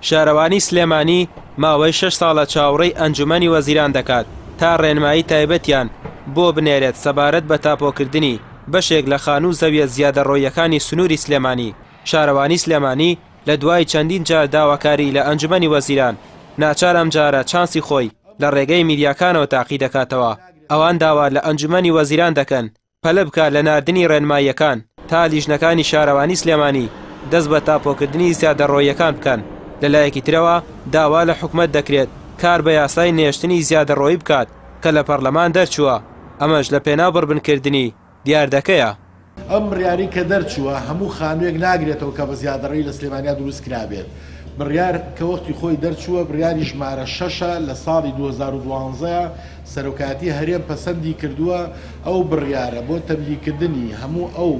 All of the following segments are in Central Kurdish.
شارەوانی سلێمانی ماوەی 6 ساڵە چاوەڕێی ئەنجومەنی وەزیران دەکات تا ڕێنمایی تایبەتیان بۆ بنێرێت سەبارەت بە تاپۆکردنی بەشێک لە خانوو و زەویە زیادەڕۆییەکانی سنووری سلێمانی. شارەوانی سلێمانی لە دوای چەندین جار داواکاری لە ئەنجومەنی وەزیران، ناچار ئەمجارە چانسی خۆی لە ڕێگەی میدیاکانەوە تاقی دەکاتەوە. ئەوان داوا لە ئەنجومەنی وەزیران دەکەن پەلە بکات لە ناردنی ڕێنماییەکان تا لیژنەکانی شارەوانی سلێمانی دەست بە تاپۆکردنی زیادەڕۆییەکان بکەن. لەلایەکی ترەوە داوا لە حکومەت دەکرێت کار بە یاسای نێشتنی زیادەڕۆیی بکات کە لە پەڕلەمان دەرچووە، ئەمەش لە پێناو بڕبنکردنی دیاردەکەیە. ئەم بڕیارەی کە دەرچووە هەموو خانوویەک ناگرێتەوە کە بە زیادەڕەوی لە سلێمانیا دروست کرابێت. بڕیار کە وەختی خۆی دەرچووە بڕیاری ژمارە شەشە لە ساڵی 2012 سەرۆکایەتی هەرێم پەسەندی کردووە، ئەو بڕیارە بۆ تەملیککردنی هەموو ئەو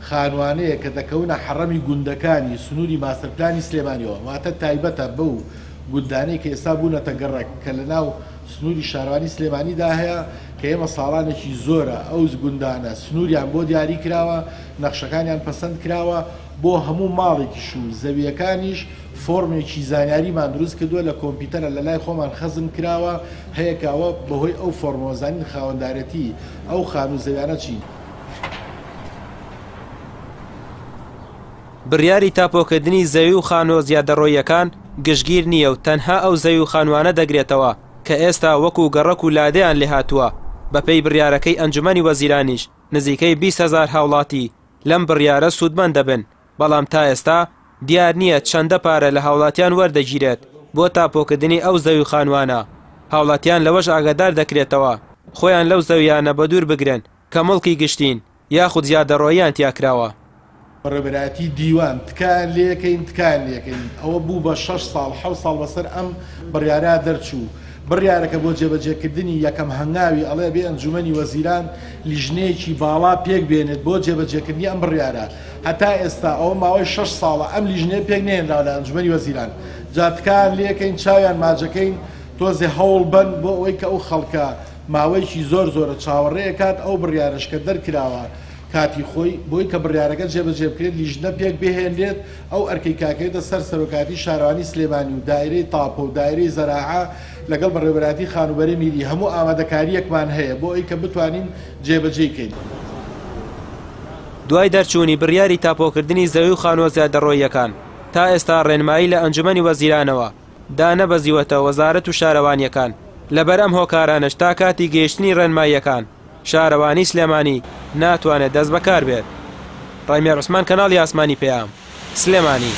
خانوانەیە کە دەکەونە حەڕەمی گوندەکانی سنووری ماستەرپلانی سلێمانیەوە، واتە تایبەتە بەو گوندانەی کە ئێستا بوونەتە گەڕەک کە لەناو سنووری شارەوانی سلێمانیدا هەیە، کە ئێمە ساڵانێکی زۆرە ئەو گوندانە سنووریان بۆ دیاری کراوە، نەخشەکانیان پەسەند کراوە، بۆ هەموو ماڵێکیش و زەوییەکانیش فۆڕمێکی زانیاریمان دروست کردووە لە کۆمپیوتەرە لەلای خۆمان خەزن کراوە هەیە کە ئەوە بەهۆی ئەو فۆڕمەوە زانین خاوەندارێتی ئەو خانوو زەویانە چین. بڕیاری تاپۆکردنی زەوی و خانووە زیادەڕۆییەکان گشتگیر نییە و تەنها ئەو زەوی و خانووانە دەگرێتەوە کە ئێستا وەکو گەڕەک و لادێیان لێهاتووە، بەپێی بڕیارەکەی ئەنجومەنی وەزیرانیش نزیکەی 20 هەزار هاوڵاتی لەم بڕیارە سوودمەند دەبن، بەڵام تا ئێستا دیار نییە چەندە پارە لە هاوڵاتیان وەردەگیرێت بۆ تاپۆکردنی ئەو زەوی و خانووانە، هاوڵاتیان لەوەش ئاگادار دەکرێتەوە خۆیان لەو زەوییانە بەدوور بگرن کە موڵکی گشتین یاخود زیادەڕۆییان تیا کراوە. بەڕێوەبەرایەتی دیوان تکایان لێکەین تکایان لێکەین ئەوە بوو بە شەش ساڵ حەوت ساڵ بەسەر ئەم بڕیارە دەرچوو بڕیارەکە بۆ جێبەجێکردنی یەکەم هەنگاوی ئەڵێ بێ ئەنجومەنی وەزیران لیژنەیەکی باڵا پێک بێنێت بۆ جێبەجێکردنی ئەم بڕیارە هەتا ئێستا ئەوە ماوەی شەش ساڵە ئەم لیژنەیە پێک نەهێنراوە لە ئەنجومەنی وەزیران جا تکایان لێکەین چاویان ماجەکەین تۆزێ هەوڵ بەن بۆ ئەوەی کە ئەو خەڵکە ماوەیەکی زۆر زۆرە چاوەڕێ ئەکات ئەو بڕیارەش کە دەرکراوە کاتی خۆی بۆی کە بڕیارەکە جێبەجێ بکرێت لیژنە پێک بهێنرێت ئەو ئەرکەی کاکەوێتە سەر سەرۆکایەتی شارەوانی سلێمانی و دایرەی تاپۆ و دایرەی زەراعە لەگەڵ بەڕێوەبەرایەتی خانووبەرەی میری هەموو ئامادەکارییەکمان هەیە بۆ ئەوی کە بتوانین جێبەجێی کەین. دوای دەرچوونی بڕیاری تاپۆکردنی زەوی و خانووە زیادەڕۆییەکان، تا ئێستا ڕێنمایی لە ئەنجومەنی وەزیرانەوە دانەبەزیوەتە وەزارەت و شارەوانییەکان، لەبەر ئەم هۆکارانەش تا کاتی گەیشتنی ڕێنماییەکان شارەوانی سلێمانی ناتوانێت دەستبەکار بێت. ڕایمیار عوسمان کەناڵی ئاسمانی پەیام، سلێمانی.